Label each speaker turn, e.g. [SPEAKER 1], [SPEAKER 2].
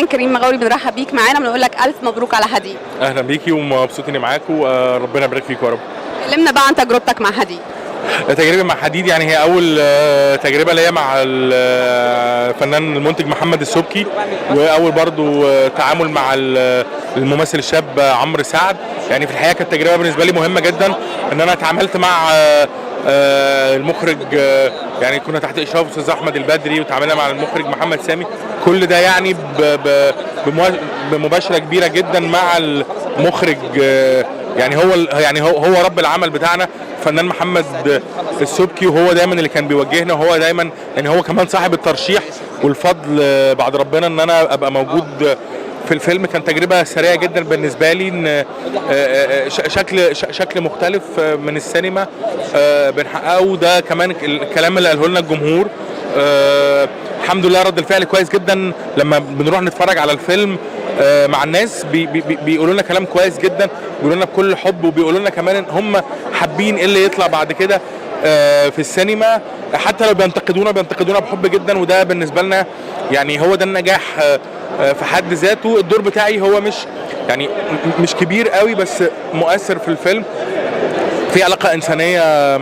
[SPEAKER 1] الفنان كريم مغاوري، بنرحب بيك معانا، بنقول لك الف مبروك على حديد.
[SPEAKER 2] اهلا بيكي ومبسوط اني معاكم، وربنا يبارك فيكم يا رب.
[SPEAKER 1] كلمنا بقى عن تجربتك مع حديد.
[SPEAKER 2] تجربه مع حديد يعني هي اول تجربه ليا مع الفنان المنتج محمد السبكي، واول برضو تعامل مع الممثل الشاب عمرو سعد. يعني في الحقيقة كانت تجربه بالنسبة لي مهمة جدا ان انا اتعاملت مع المخرج، يعني كنا تحت اشراف استاذ احمد البدري، وتعاملنا مع المخرج محمد سامي. كل ده يعني بمباشره كبيرة جدا مع المخرج، يعني هو يعني هو رب العمل بتاعنا فنان محمد السبكي، وهو دايما اللي كان بيوجهنا، وهو دايما يعني هو كمان صاحب الترشيح والفضل بعد ربنا ان انا ابقى موجود في الفيلم. كان تجربه سريعة جدا بالنسبة لي ان شكل مختلف من السينما بنحققه. ده كمان الكلام اللي قاله لنا الجمهور، الحمد لله رد الفعل كويس جدا. لما بنروح نتفرج على الفيلم مع الناس بيقولوا لنا كلام كويس جدا، بيقولوا لنا بكل حب، وبيقولوا لنا كمان ان هم حابين ايه اللي يطلع بعد كده في السينما. حتى لو بينتقدونا بينتقدونا بحب جدا، وده بالنسبة لنا يعني هو ده النجاح في حد ذاته. الدور بتاعي هو مش يعني مش كبير قوي، بس مؤثر في الفيلم، في علاقة انسانيه.